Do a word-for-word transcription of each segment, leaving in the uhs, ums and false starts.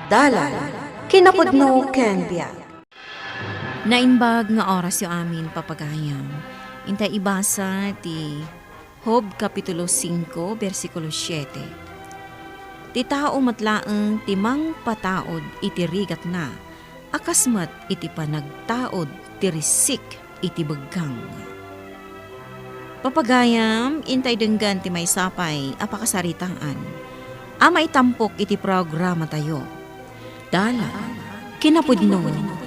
Dalan, kinapudno ken biag. Naimbag nga orasyo amin, papagayam. Intay ibasa ti Job Kapitulo singko, bersikulo siete. Ti tao met laeng ti mangpataud iti rigatna, a kas met iti panagtaud ti rissik iti beggang. Papagayam, intay denggen ti maysa pay a pakasaritaan a maitampok iti programatayo. Dalan, kinapudno,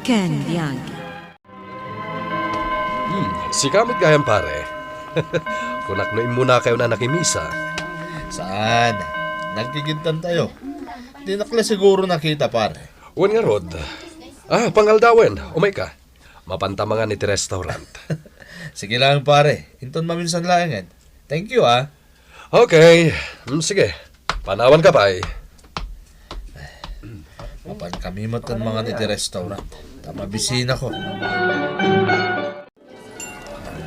ken biag. Hmm, sika met gayam, pare. Kunak no immunakayon a nakimisa. Saan? Nagkikidtantayo. Dinak la siguro nakita, pare. Wen ngarud. Ah, pangaldawen, umayka. Mapanta mangan iti restaurant. Sige lang, pare. Inton maminsan laengen. Thank you, ah. Okay. Mm, sige. Panawanka pay. Apan kami met ti mangan iti restaurant. Ta mabisinako.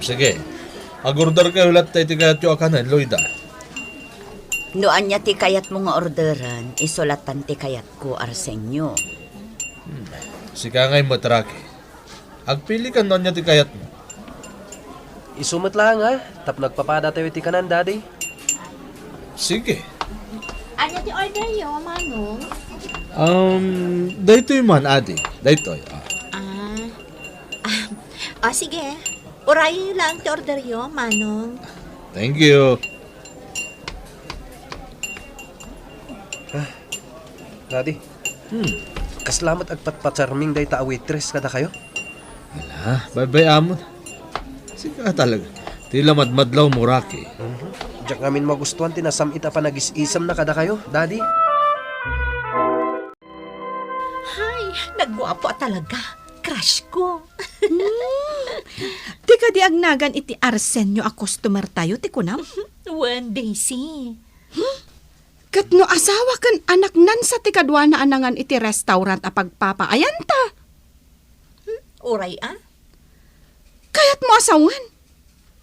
Sige. Agorderkayo latta iti kayatyo a kanen, Loida. No ania ti kayatmo nga orderen, isu lattan ti kayatko, Arsenio. Hmm. Sika ngay met, Rocky. Agpilikan no ania ti kayatmo. Isu met laeng, a, tapno agpapadatayo iti kanan, Daddy. Sige. Ania ti orderyo, Manong? Um, daytoy man, Adi. Daytoy, ah. Ah. Ah, ah, sige. Urayo laeng ti orderyo, Manong. Thank you. Ah, Daddy. Hmm. Kasla met agpatpatsarming dayta a waitress kadakayo? Ala, baybay-amon. Sika talaga. Ti la madmadlawmo, Rocky. Mhm. Diak ngamin magustuan ti nasam-it a panagis-isemna kadakayo, Daddy. Hay, nagguapo a talaga. Crush ko. Hmm. Ti kadi agnagan iti Arsenio a customer tayo, ti kunam? Wen, Daisy. Hmm? Ket no asawa ken anaknan sa ti kaduana a nangan iti restaurant a pagpapaayanta? Hmm, uray a? Kayatmo a sawen?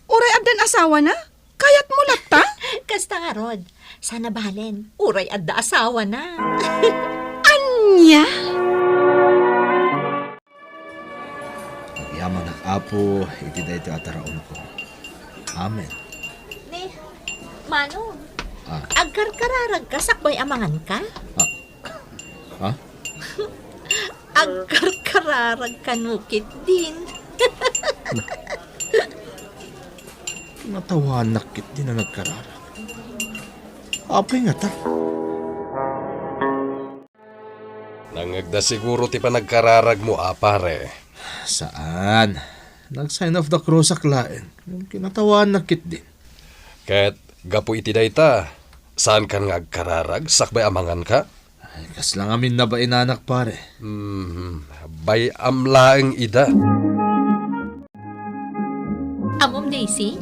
Uray addan asawana? Kayatmo latta? Kasta ngarud, saan a balen, uray adda asawana. Ania? Agyamanak, Apo, iti daytoy a taraonko. Amen. Ni, Manong, ah, agkarkararagka sakbay a manganka? Ah. Ha? Agkarkararagka no ketdin. Natawanak ketdin a nagkararag. Apay ngata? Nangngegda siguro ti panagkararagmo a, pare. Saan. Nag-sign of the cross-ak laeng. Kinatawanak ketdin. Ket gapu iti dayta, saankan nga agkararag sakbay a manganka? Ay, kasla ngamin nabainanak, pare. Hmm, bay-am laeng ida. Ammom, Daisy,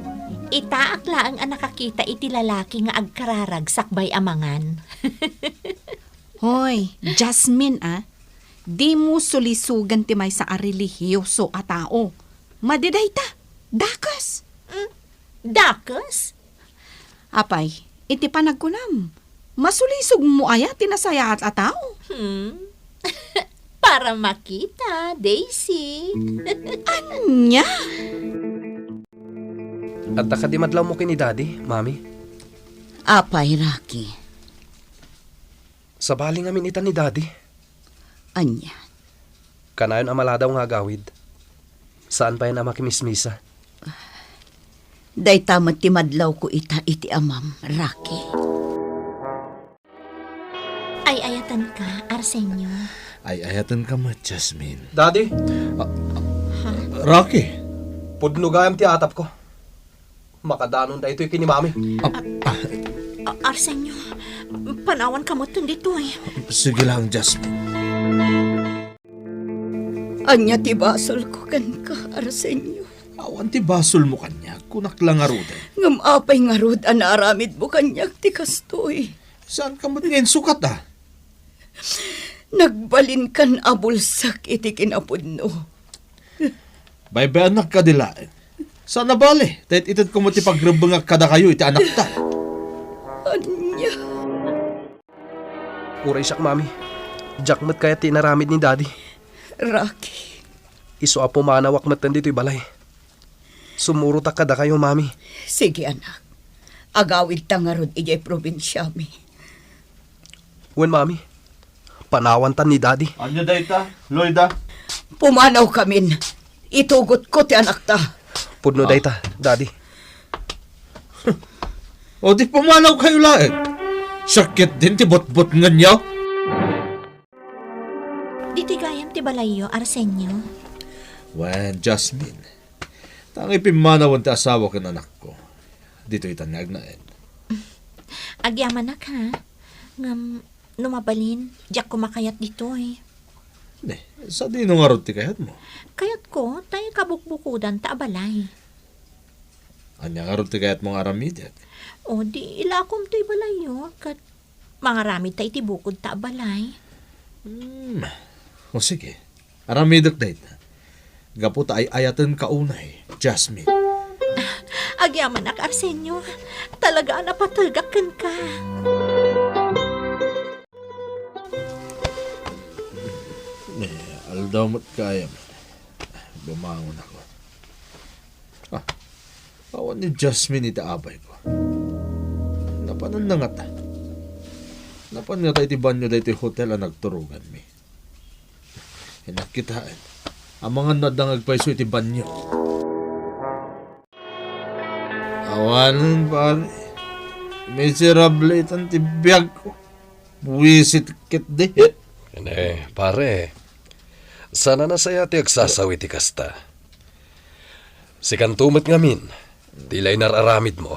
itaak laeng a nakakita iti lalaki nga agkararag sakbay a mangan. Hoy, Jasmine, a, dimo sulisogen ti maysa a relihioso a tao. Madi dayta, dakes. Mm, dakes? Apay, iti panagkunam, masulisogmo aya ti nasayaat a tao? Hmm. Para makita, Daisy. Ania? Adda kadi madlawmo ken ni Daddy, Mami? Apay, Rocky. Sabali ngamin ita ni Daddy. Ania? Kanayon a maladaw nga agawid. Saan payen a makimismisa. Dayta met ti madlawko ita iti amam, Rocky. Ay-ayatenka, Arsenio. Ay-ayatenka met, Jasmine. Daddy? Ah, ha? Rocky? Pudno gayam ti atapko. Makadanon daytoy ken ni Mami. Ah, ah. A-, Arsenio, panawanka met ditoy. Sige lang, Jasmine. Ania ti basolko kenka, Arsenio? Awan ti basolmo kaniak, kunak la ngaruden. Ngem apay ngarud a naaramidmo kaniak ti kastoy? Saanka met nga insukat, a? Nagbalinkan a bulsek iti kinapudno. Baybay-anak kadi laeng. Saan a bale, ta it-itedko met ti pagrebbengak kadakayo iti anakta. Ania? Uray siak, Mami. Diak met kayat ti inaramid ni Daddy. Rocky. Isu a pumanawak metten ditoy balay. Sumurotak kadakayo, Mami. Sige, anak. Agawidta ngarud idiay probinsiami. Wen, Mami. Panawantan ni Daddy. Ania dayta, Loida? Pumanawkamin. Itugotko ti anakta. Pudno Ah. dayta, Daddy. O di pumanawkayo laeng. Siak ketdin ti butbutngenyo. Ditoy gayam ti balayyo, Arsenio. Wen, Jasmine. Tangay pimmanawen ti asawa ken anakko. Ditoy ita nga agnaed. Agyamanak, ha? Ngem, no mabalin, diak koma kayat ditoy. Ne, sadino ngarud ti kayatmo? Kayatko, ta ikabukbukodanta a balay. Ania ngarud ti kayatmo nga aramidek? O, di ilakom toy balayyo, ket mangaramidta iti bukodta a balay. Hmm. O sige, aramidek dayta. Gapu ta ay-ayatenka unay, Jasmine. Agyamanak, Arsenio. Talaga a napategak kenka. Eh, aldaw met gayam. Bumangon ako. Ah, awan ni Jasmine iti abayko. Napananna ngata? Napan ngata iti banio daytoy hotel a nagturoganmi? Innak kitaen. Amangan no adda nga agpayso iti banio. Awanen, pare. Miserable itan ti biagko. Buwisit ketdi. Ne, pare. Saan a nasayaat ti agsasaw iti kasta. Sikanto met ngamin, ti la inar-aramidmo.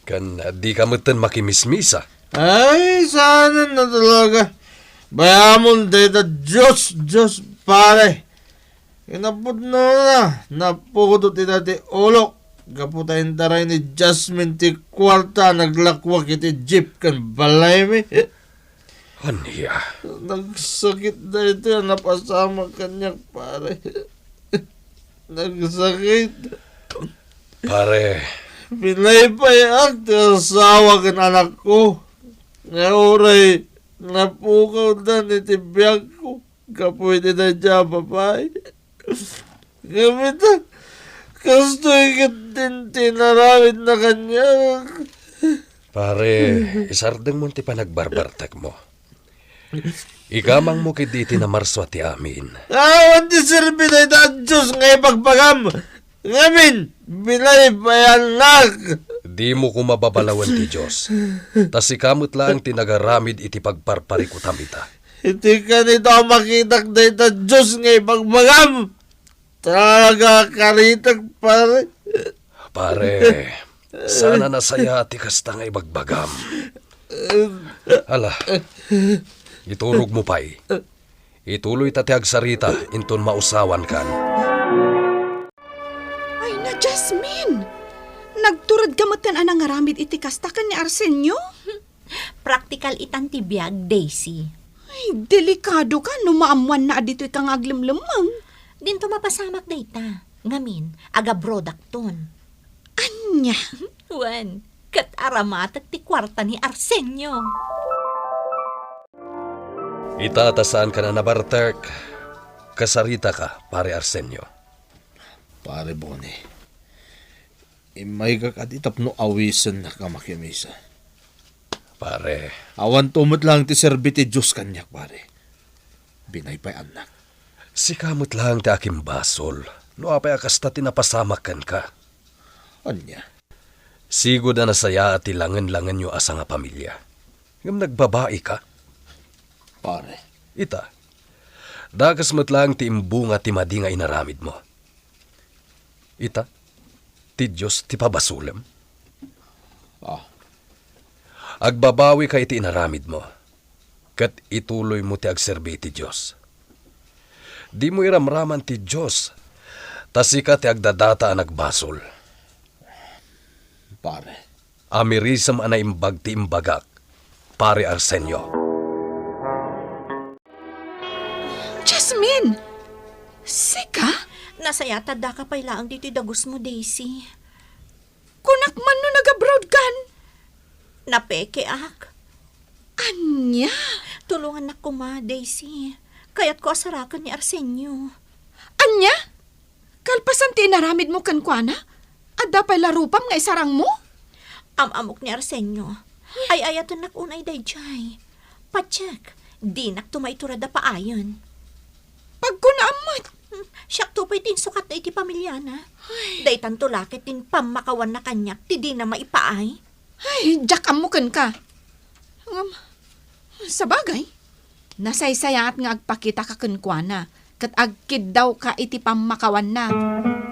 Ken dika metten makimismisa. Ay, saanen a talaga. Bayamon dayta Dios, Dios, pare. Kinapudnona, napudot ita ti ulok. Gapu ta intaray ni Jasmine ti kuarta a naglakuak iti jeep ken balaymi. Ania? Nagsakit daytoy a napasamak kaniak, pare. Nagsakit. Pare. Pinaypayak ti asawa ken anakko. Nga uray napukawdan iti biagko gapu iti daydiay a babai. Ngem ita, kastoy ketdin ti inaramidna kaniak. Pare, isardengmon ti panagbarbartekmo. Igamangmo ketdi iti namarsua ti amin. Awan ti serbi dayta a Dios nga ibagbagam. Ngamin, binaybayannak. Dimo koma babalawen ti Dios. Ta sika met laeng ti nagaramid iti pagparparikutam ita. Iti kanito a makitak dayta Dios nga ibagbagam. Talaga a karitak, pare. Pare, saan a nasayaat ti kasta nga ibagbagam. Ala, iturogmo pay. Ituloyta ti agsarita inton mausawankan. Ay na, Jasmine! Nagturedka metten a nangaramid iti kasta ken ni Arsenio? Praktikal itan ti biag, Daisy. Ay, delikadoka no maammoanna a ditoyka nga aglemlemmeng. Dinto mapasamak dayta. Ngamin, agabrodakton. Ania? Wen, ket aramatek ti kuarta ni Arsenio. Ita ta saankan a nabartek, kasaritaka, Pare Arsenio. Pare Boni, immaygak a di tapno awisennak a makimisa. Pare. Awanto met laeng ti serbi ti Dios kaniak, pare. Binaybay-annak. Sika met laeng ti akimbasol, no apay a kasta ti napasamak kenka. Ania? Sigud a nasayaat ti langen-langenyo a sangapamilia. Ngem nagbabaika. Pare. Ita, dakes met laeng ti imbunga ti madi nga inaramidmo. Ita, ti Dios ti pabasolem. Ah. Agbabawika iti inaramidmo, ket ituloymo ti agserbi iti Dios. Dimo iramraman ti Dios, ta sika ti agdadata a nagbasol. Pare. Amirisem a naimbag ti imbagak, Pare Arsenio. Jasmine! Sika? Nasayaat a daka pay laeng ditoy dagusmo, Daisy. Kunak man no nag-abroad kan? Napekeak. Ania? Tulongannak koma, Daisy. Kayatko a saraken ni Arsenio. Ania? Kalpasan ti inaramidmo kenkuana, adda pay la rupam nga isarangmo? Am-amok ni Arsenio. Ay-ayatennak unay daydiay. Patiek, dinakto maiturad a paayen. Pagkunaam met. Hmm, siakto pay ti insukatna iti pamiliana. Ay. Daytanto la ket ti pammakawanna kaniak ti dina maipaay. Ay, diak ammo kenka. Ngem, sabagay, nasaysayaat nga agpakitaka kenkuana, ket agkiddawka iti pammakawanna.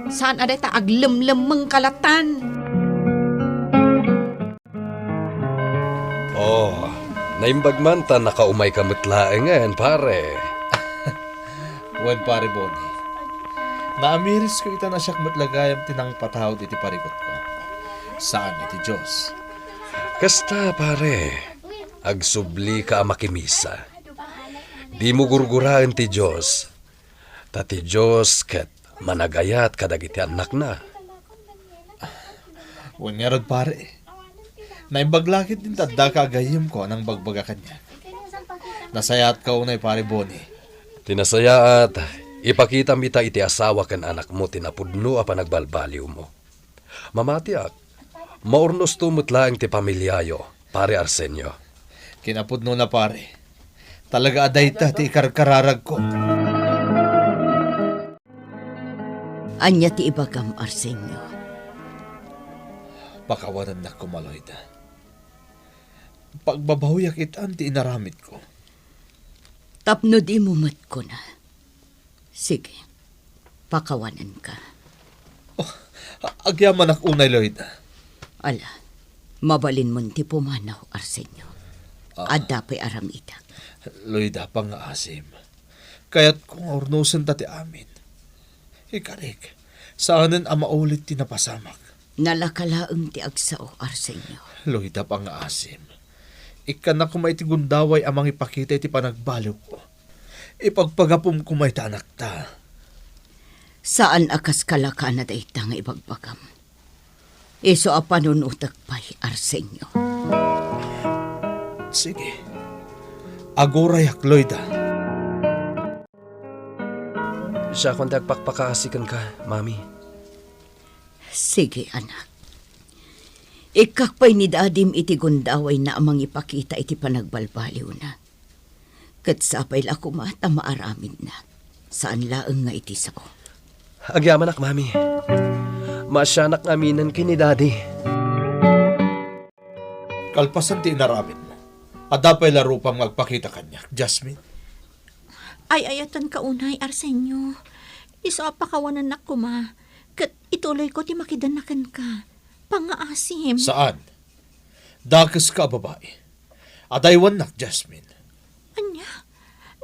Saan a dayta aglemlemmengka lattan. Oh, naimbag man ta nakaumayka met laengen, pare. Wen, Pare Boni. Naamirisko ita a siak met la gayam ti nangpataud iti parikutko. Saan iti Dios. Kasta, pare, agsublika a makimisa. Dimo gurguraen ti Dios, ta ti Dios ket managayat kadagiti annakna. Wen ngarud, pare. Naimbag la ket ti addaka a gayyemko a nangbagbaga kaniak. Nasayaatka unay, Pare Boni. Ti nasayaat, ipakitam ita iti asawa ken anakmo ti napudno a panagbalbaliwmo. Mamatiak, maurnosto met laeng ti pamiliayo, Pare Arsenio. Kinapudnona, pare. Talaga a dayta ti ikarkararagko. Ania ti ibagam, Arsenio? Pakawanennak koma, Loida. Pagbabawiak itan ti inaramidko. Tapno dimo met kuna. Sige, pakawanenka. Oh, agyamanak unay, Loida. Ala, mabalinmon ti pumanaw, Arsenio. Ah. Adda pay aramidek. Loida, pangngaasim. Kayatko nga urnosenta ti amin. Ikarik, saanen a maulit ti napasamak. Nalaka laeng ti agsao, Arsenio. Loida, pangngaasim. Ikkannak koma iti gundaway a mangipakita iti panagbaliwko. Ipagpagapom koma iti anakta. Saan a kas kalakana dayta nga ibagbagam. Isu a panunotek pay, Arsenio. Sige. Agurayak, Loida. Siakon ti agpakpakaasi kenka, Mami. Sige, anak. Ikkak pay ni Dadim iti gundawayna a mangipakita iti panagbalbaliwna. Ket sapay la koma ta maaramidna. Saan laeng nga iti sao. Agyamanak, Mami. Maasianak nga aminen ken ni Dadi. Kalpasan ti inaramidmo, adda pay la rupam nga agpakita kaniak, Jasmine? Ay-ayatenka unay, Arsenio. Isu a pakawanennak koma, ket ituloyko ti makidanna kenka. Pangngaasim. Saan. Dakeska a babai. Adaywannak, Jasmine. Ania?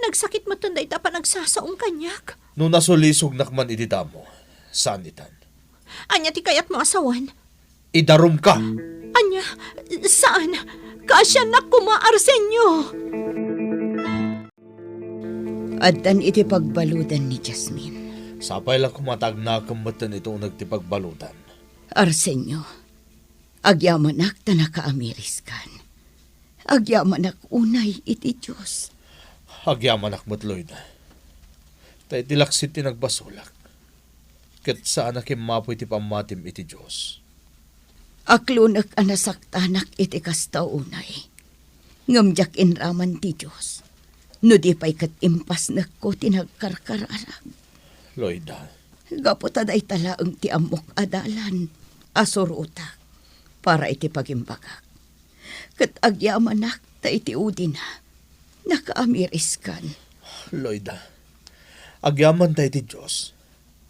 Nagsakit metten dayta a panagsasaom kaniak? No nasulisognak man iti damo, saan itan. Ania ti kayatmo a sawen? Idarumka! Ania? Saan? Kaasiannak koma, Arsenio! Addan iti pagbaludan ni Jasmine. Sapay la koma ta agnakem metten iti uneg ti pagbaludan. Arsenio, agyamanak ta nakaamiriskan. Agyamanak unay iti Dios. Agyamanak met, Loida. Ta iti laksid ti nagbasolak, ket saan a kimmapoy ti pammatim iti Dios. Aklonek a nasaktanak iti kasta unay. Ngem diak inraman ti Dios, no di pay ket impasnekko ti nagkarkararag. Loida. Gapu ta dayta laeng ti ammok a dalan a surotak para iti pagimbagak. Ket agyamanak ta iti udina, nakaamiriskan. Loida, agyaman ta iti Dios,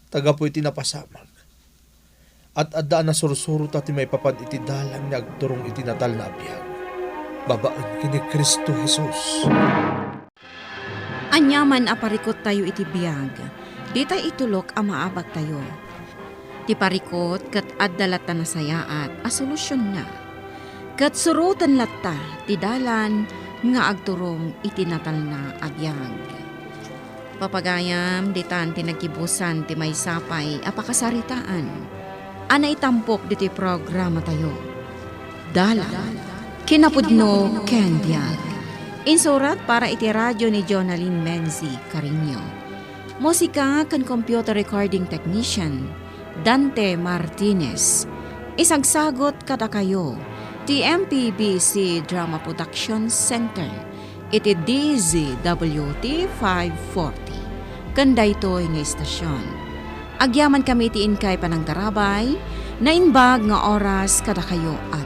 ta gapu iti napasamak, ad-adda a nasursurota ti maipapan iti dalan nga agturong iti natalna a biag, babaen ken ni Cristo Jesus. Ania man a parikottayo iti biag, ditay itulok a maabagtayo. Ti parikot ket adda latta nasayaat a solusionna. Ket suroten latta ti dalan nga agturong iti natalna a biag. Papagayam, ditan ti naggibusan ti maysa pay a pakasaritaan a naitampok ditoy programatayo. Dalan, kinapudno ken biag. Insurat para iti radio ni Jonalyn Menzi Cariño. Musika ken computer recording technician, Dante Martinez. Isagsagot kadakayo ti M P B C Drama Production Center iti D Z W T five forty. Ken daytoy nga istasyon, agyamankami ti inkay panangtarabay, naimbag nga oras kadakayo a